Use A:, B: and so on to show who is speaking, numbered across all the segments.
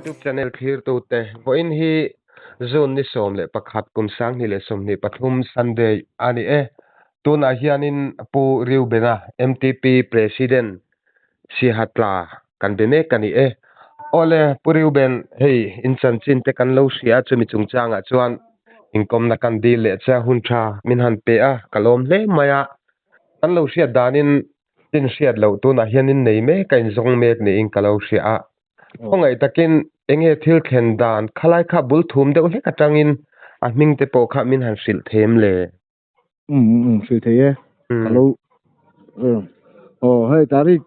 A: YouTube channel thlirtute, vawiin hi June ni 11 kum 2023 Sunday a ni e. Tunah hianin Pu Reubena, MTP President Siahatla kan be mek a ni e. Awle, Pu Reuben, hei in chanchin te kan lo hria a, chumi chungchangah chuan inkawmna kan dil leh che a hun tha min han pe a, ka lawm hle mai a. Kan lo hriat danin Tin hriat loh tunah hian in nei mek a inzawng mek niin ka lo hria a. Khawngaih takin enge thil thlen dan khalai kha bul thum deuh hlek atangin a hming te pawh kha min han hrilh thei em le?
B: Um um hrilh thei e. Ka lo aw hei tarik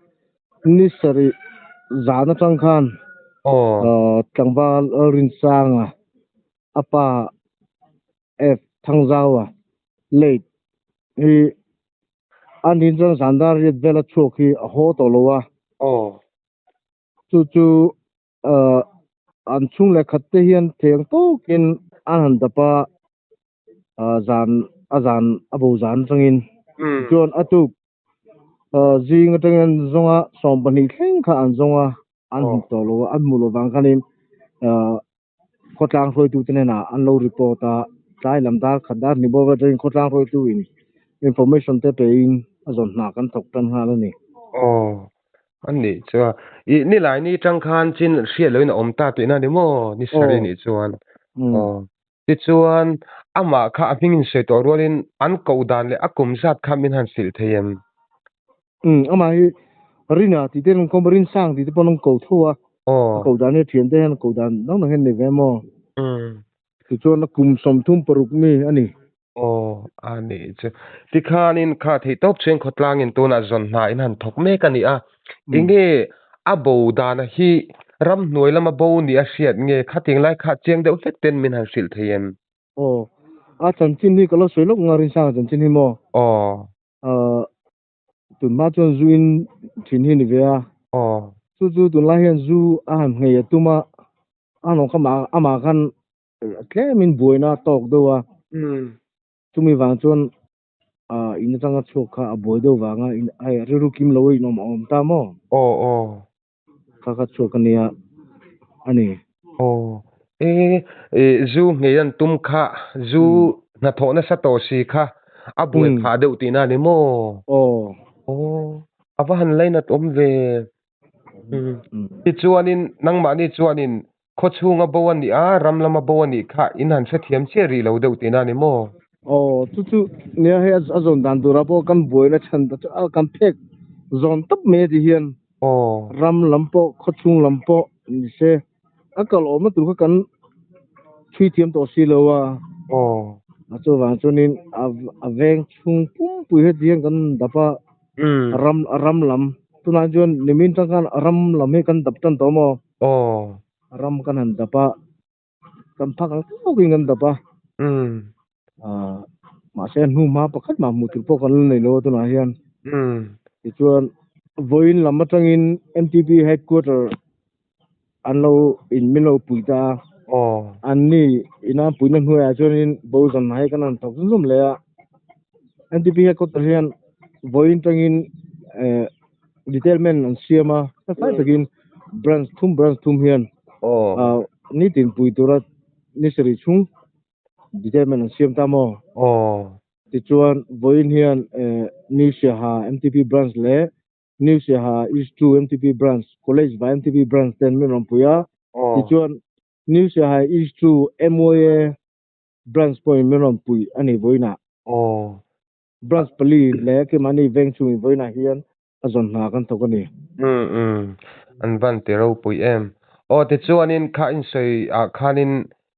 B: ni sarih zan atang khan aw tlangval Rinsanga a pa F Thangzaua late hi a nin chuan zan dar riat vela chhuak hi a haw tawh lo a.
A: Aw.
B: Chu chu ah an chhung leh khat te hian theng tawkin an han dap a, ah zan a zan a bo zan atangin chuan a tuk ah zing atangin an zawng a 12 thleng kha an zawng a an hmu tawh lo a an hmuh loh vang khanin ah Khawtlang hruaitute hnenah an lo report a, tlai lam dar khat dar ni bawk atangin khawtlang hruaitu in information te pein a zawn hna kan thawk tan nghal a ni.
A: Aw, a nih chuan i nilai ni tang khan chin hriat loin a awm ta tihna ni maw ni sarih nih chuan. Aw, tichuan amah kha a hming in sawi tawh rualin an koh dan leh a kum zat kha min han hrilh thei em?
B: Umm amah hi Rina tih te an kawm a, Rinsang tih te pawh an ko tho a, a ko dan hi a thian te hian ko dan dang dang hian nei ve maw? Tichuan a kum 36 mi a ni.
A: Aw a nih chu. Tikhanin kha theih tawp chuan khawtlangin tunah zawn hna in han thawk mek a ni a, enge a bo dana hi ramhnuai lama bo nih a hriat nge khating lai kha chiang deuh hlek ten min han hrilh thei em?
B: Aw a chanchin hi ka lo sawi lawk nga Rinsanga chanchin hi maw?
A: Aw.
B: Aw Tunhma chuan zu in thin hi ni ve a.
A: Aw.
B: Chu chu tunlai hian zu a han nghei a tum a, a hnawh kha amah khan tlemin buaina a tawk deuh a. Chumi vang chuan ah in atanga chhuak kha a buai deuh vanga in ai rilru kim lo in awm a awm ta maw?
A: Aw aw.
B: Kha kha chhuak a nia a ni.
A: Aw. E zu nghei an tum kha zu hnathawh nasa tawh si kha a buai phah deuh tihna a ni maw?
B: Aw.
A: Aw. A va han lainat awm ve. Tichuanin nangmahni chuanin khaw chhunga bo a nih a, ram lama bo a nih kha in han hrethiam chiah rih lo deuh tihna a ni maw?
B: Aw, chu chu nia hei a zawn dan turah pawh kan buaina chhan ta chu a kan phek zawn tawp mai a ti hian.
A: Aw.
B: Ram lam pawh khaw chhung lam pawh ni se a kal awmna tur kha kan chhui thiam tawh si lo a.
A: Aw.
B: A chuvang chuanin a a veng chhung pumpui heti hian kan dap a. Ram ram lam tunah chuan nimin tang khan ram lam hi kan dap tan tawh maw?
A: Aw.
B: Ram kan han dap a. Kan phak ang tawkin kan dap a. Ah mahse hnu hma pakhat mah hmuh tur pawh kan la nei lo a tunah hian. Tichuan vawiin lam atangin MTP headquarter an lo in min lo pui ta a. An ni ina puina hnuaiah chuanin Bozan hei kan han thawk zum zum leh a. MTP headquarter hian vawiin tangin eh detailment an siam a tlai takin branch thum branch thum hian ah nitin pui tura ni sarih chhung detailment an siam ta maw? Tichuan vawiin hian eh New Siaha MTP branch leh New Siaha East 2 MTP branch college vai MTP branch ten min rawn pui a tichuan New Siaha East 2 MYA branch pawhin min rawn pui a ni vawiinah. Branch pali leh keimahni veng chungin vawiinah hian a zawn hna kan thawk a ni.
A: Umm umm an van ti ropui em. Aw tichuanin kha insawi ah khanin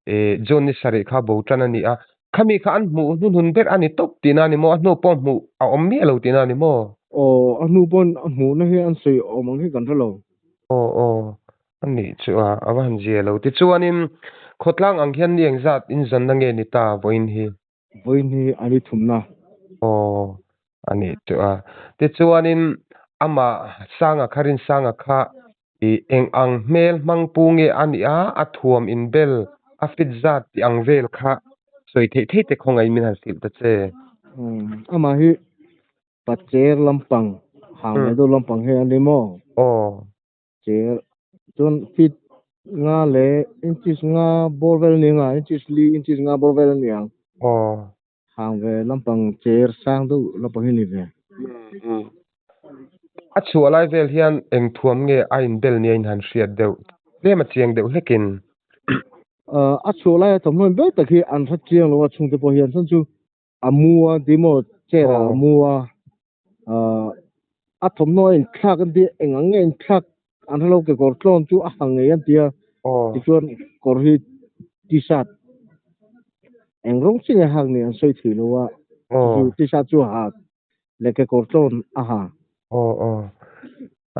A: eh June ni sarih kha bo tan a ni a, khami kha an hmuh hnuhnun ber a ni tawp tihna a ni maw? A hnu pawh hmuh a awm miah lo tihna a ni maw?
B: Aw a hnu pawhin a hmuhna hi an sawi awm ang hi kan hre lo.
A: Aw aw a nih chu a, a va han zia lo. Tichuanin khawtlang ang hian ni engzat inzawnna nge ni ta vawiin hi?
B: Vawiin hi a ni thumna.
A: Aw, a nih chu a. Tichuanin amah Sanga kha Rinsanga kha i eng ang hmel hmang pu nge a nih a, a thuam inbel, a fit zat tih ang vel kha sawi theih theih te khawngaih min han hrilh ta che.
B: Umm, amah hi Pacher lampang, hang ve deuh lampang hi a ni maw?
A: Aw.
B: Cher, chuan fit. Nga leh inches nga bawr vel ania nga inches li inches nga bawr vel ania ang.
A: Aw.
B: Hang ve lampang cher sang deuh lampang hi ni ve.
A: A chhuah lai vel hian eng thuam nge a inbel nia in han hriat deuh tlem a chiang deuh hlekin.
B: A chhuah laia thawmhnaw in ber tak hi an hre chiang lo a chhungte pawh hian chuan chu a mu a ti maw chair ah a mu a a thawmhnaw a inthlak an tia eng ang nge a inthlak an hre lo kekawr tlawn chu a ha ngei an tia tichuan kawr hi t-shirt eng rawng chi nge hak ni an sawi thei lo a chu t-shirt chu a ha leh kekawr tlawn a ha.
A: Aw aw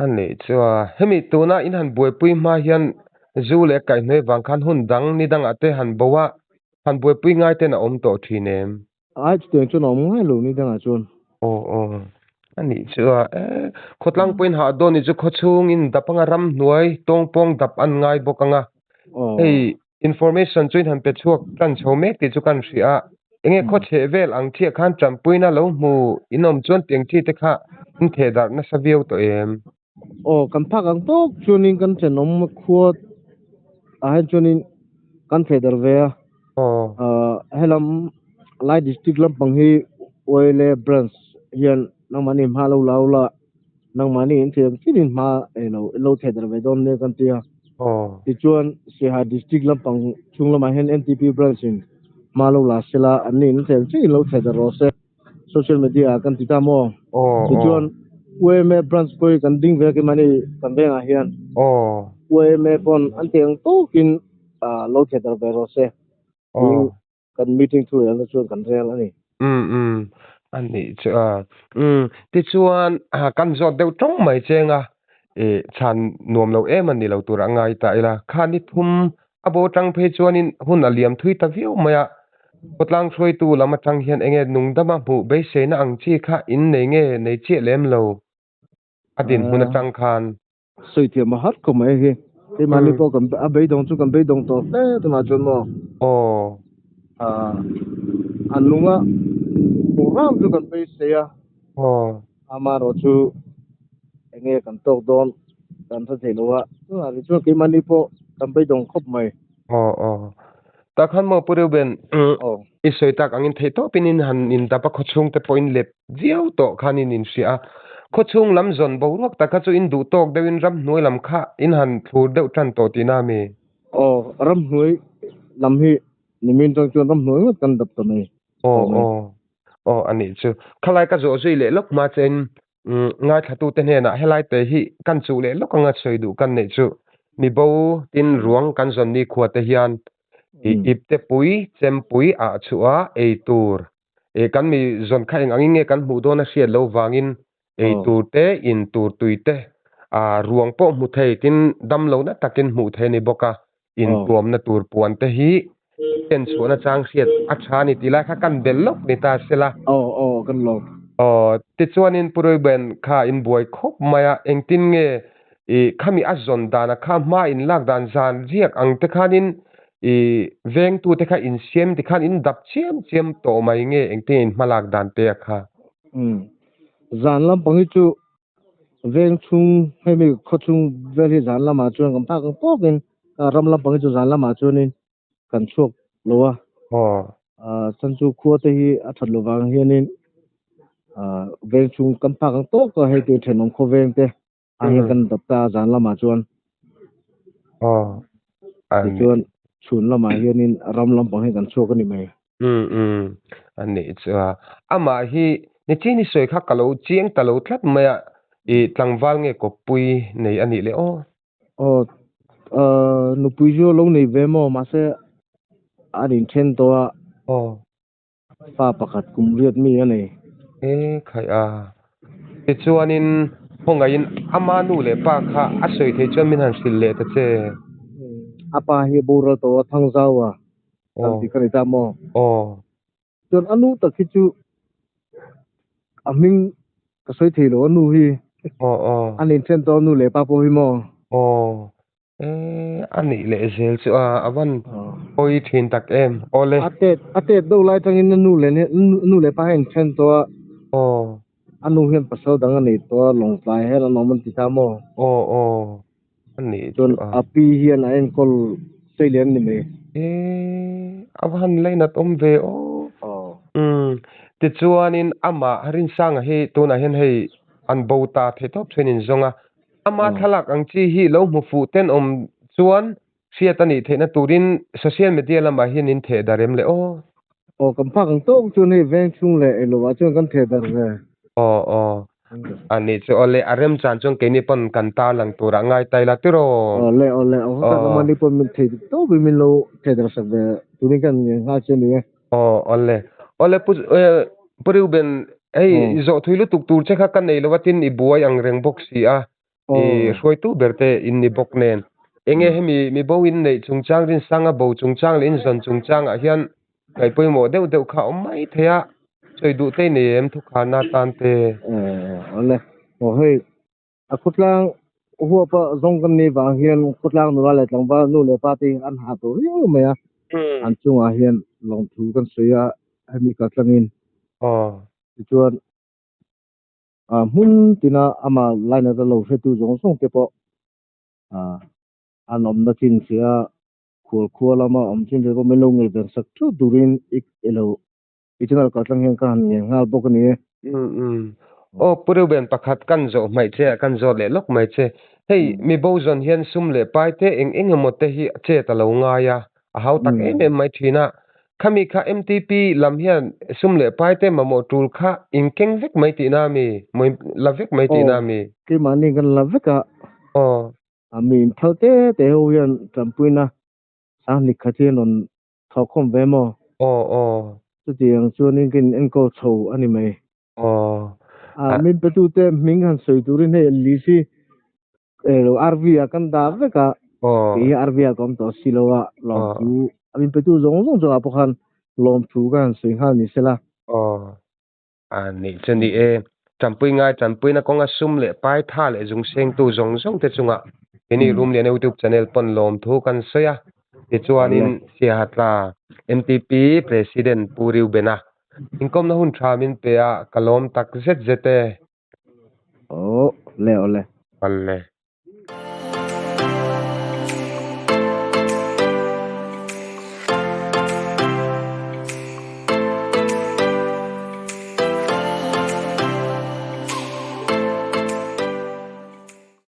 A: a nih chu a hemi tuna in han buaipui hma hian zu leh kaihhnawih vang khan hun dang ni dangah te han bo a han buaipui ngai ten a awm tawh thin em?
B: Ai chutiang chuan a awm ngai lo ni dangah chuan.
A: Aw aw a nih chu a e khawtlang pawhin hah dawn ni chu khawchhungin dap anga ramhnuai tawngpawng dap an ngai bawk anga hei information chu in han pe chhuak tan chho mek tih chu kan hria a enge khaw chheh vel ang chiah khan tanpuina lo hmu in awm chuan tiang chi te kha in theh darh nasa viau tawh em?
B: Aw kan phak ang tawk chuanin kan thenawm khua ah hian chuanin kan theh darh ve a. Aw helam lai district lampang hi Oile branch hian nangmahni hma lo la ula nangmahni in thei ang chin in hma ilo ilo theh darh ve dawn nia kan tia. Tichuan Siaha district lampang chhung lamah hian NTP branch in hma lo la sela anni in thei ang chin in lo theh darh rawh se. Social media ah kan ti ta maw? Tichuan UMA branch pawh hi kan ding ve a keimahni kan vengah hian UMA pawn an tih ang tawkin lo theh darh ve rawh se tiin kan meeting thu relna chuan kan rel a ni.
A: Umm umm a nih chu a. Umm tichuan kan zawt deuh tawng mai cheng a chhan nuam lo em a ni lo tur a ngai ta ila. Kha ni thum A bo atang phei chuanin hun a liam thui ta viau mai a, khawtlang hruaitu lam atang hian enge nungdama hmuh beiseina ang chi kha in nei nge nei chiah lem lo a dinhmun atang khan.
B: Sawi thiam a har khawp mai hi. Keimahni pawh kan a beidawng chu kan beidawng tawh hle tunah chuan maw.
A: Aw.
B: A nunga hmuh ram chu kan beisei a.
A: Aw.
B: Amaherawh chu enge kan tawk dawn kan hre thei lo a, chungah rih chuan keimahni pawh kan beidawng khawp mai.
A: Aw aw. Tah khan maw Pu Reuben, i sawi tak angin theih tawpin in han indap a, khawchhung te pawhin lep viau tawh khan in inhria a. Khawchhung lam zawn boruak tak kha chu in duh tawk deuhin ramhnuai lam kha in han thlur deuh tan tawh tihna a mi?
B: Aw, ramhnuai lam hi nimin tang chuan ramhnuai ngawt kan dap ta mai.
A: Aw aw. Aw a nih chu. Khalai ka zawh zui leh lawk hma che in ngaithlatute hnenah helai te hi kan chuh leh lawk anga sawi duh kan neih chu mibo tin ruang kan zawn ni khua te hian i ipte pui chempui ah chhuah a ei tur i kan mi zawn kha eng angin nge kan hmuh dawn a hriat lo vangin ei tur te in tur tui te ah ruang pawh hmu thei tin dam lo na takin hmuh thei a ni bawk a intuamna tur puan te hi ken chhuahna chang hriat a tha a ni tih lai kha kan belh lawk ni ta sela.
B: Aw aw kan lawk.
A: Aw tichuanin Pu Reuben kha in buai khawp mai a, engtin nge i khami a zawn dan a kha hma in lak dan zan riak ang te khanin i vengtu te kha in siam ti khan in dap chiam chiam tawh mai nge engtin in hma lak dan te a kha.
B: Umm zan lampang hi chu Veng chhung hemi khaw chhung vel hi zan lamah chuan kan phak ang tawkin ram lampang hi chu zan lamah chuanin kan chhuak lo a. Chan chu khua te hi a that lo vang hianin veng chhung kan phak ang tawk a hei te thenawm khaw veng te ah hian kan dap ta a zan lamah chuan. Tichuan chhun lamah hianin ram lampang hi kan chhuak a ni mai.
A: Umm umm a nih chu a. Amah hi nichin i sawi kha ka lo chiang ta lo tlat mai a, i tlangval nge kawppui nei a nih leh aw?
B: Aw nupui chu a lo nei ve maw mahse a inthen tawh a.
A: Aw.
B: Fa pakhat kum riat mi a nei.
A: E khaih a. Tichuanin khawngaihin ama nu leh pa kha a sawi thei chuan min han hrilh leh ta che.
B: A pa hi boral tawh a Thangzau a. Kan ti kha ni ta maw?
A: Aw.
B: Chuan a nu tak hi chu a hming ka sawi thei lo a nu hi.
A: Aw aw.
B: A nin then tawh a nu leh pa pawh hi maw?
A: Aw. E a nih leh zel chu a a van pawi thin tak em. Awle.
B: A tet a tet deuh lai tangin a nu leh nu leh pa hian then tawh a.
A: Aw.
B: A nu hian pasal dang a nei tawh a lawngtlai hian an awm an ti ta maw?
A: Aw aw. Ani
B: Chuan
A: chu a.
B: A pi hian a enkawl seilian ni mai.
A: E a va han lainat awm ve aw.
B: Aw.
A: Umm tichuanin amah Rinsanga hi tunah hian hei an bo ta thei tawp chuan in zawng a. Ama thlalak ang chi hi lo hmu fuh ten awm chuan hriat a nih theihna turin social media lamah hian in theh darh em le aw.
B: Aw kan phak ang tawk chuan hei veng chhung leh eng lovah chuan kan theh darh ve.
A: Aw aw a nih chu aw le a remchan chuan keini pawn kan tarlang turah ngai ta ila tiraw.
B: Aw le aw le aw tak amah ni pawn min thei tawpin min lo theh darh sak ve turin kan nghal che a ni e.
A: Aw aw le aw le pu Pu Reuben hei zawh thui lutuk tur che kha ka nei lo a tin i buai ang reng bawk si a i hruaitu ber te in ni bawk nen. Enge hemi mi bo in neih chungchang Rinsanga bo chungchang leh in zawn chungchang ah hian ngaih pawimawh deuh deuh kha a awm mai thei a, sawi duh te i nei em thukharna atan te?
B: Aw le, aw hei a khawtlang huapa zawng kan nih vang hian khawtlang nula leh tlangval nu leh pa te hi an hah tawh riau mai a, an chungah hian lawmthu kan sawi a hemi kaltlangin. Tichuan A hmun tina amah lainat a lo hretu zawng zawng te pawh an awmna chin hria khual khua lama awm chin te pawh min lo ngei ber sak theuh turin i elo i channel kaltlang hian ka han ngen nghal bawk a ni e.
A: Umm umm. Aw Pu Reuben pakhat kan zawh hmaih che ah kan zawt leh lawk mai che. Hei mi bo zawn hian sum leh pai te eng eng emaw te hi chet a lo ngai a, a hau tak em em mai thin a. Khami kha MTP lam hian sum leh pai te mamawh tul kha in keng vek mai tihna a mi? Mawi la vek mai tihna a mi?
B: Aw, keimahni kan la vek a.
A: Aw.
B: A mi in phal te te ho hian tanpuina sanghnih khat hi an rawn thawhkhawm ve maw?
A: Aw, aw.
B: Chutiang chuanin ka in enkawl chho a ni mai.
A: Aw.
B: A min petute hming han sawi turin hei list hi elo RV ah kan dah vek a.
A: Aw.
B: Kei hi RV ah ka awm tawh si lo a, lawmthu a min petu zawng zawng chungah pawh khan lawmthu ka han sawi nghal ni sela.
A: Aw. A nih chu ni e. Tanpui ngai tanpuina kawnga sum leh pai tha leh zung sengtu zawng zawng te chungah keini Rumlian YouTube channel pawn lawmthu kan sawi a. Tichuanin Siahatla MTP President Pu Riubena Inkawmna hun tha min pe a, ka lawm tak zet zet e.
B: Aw le aw le.
A: Awle.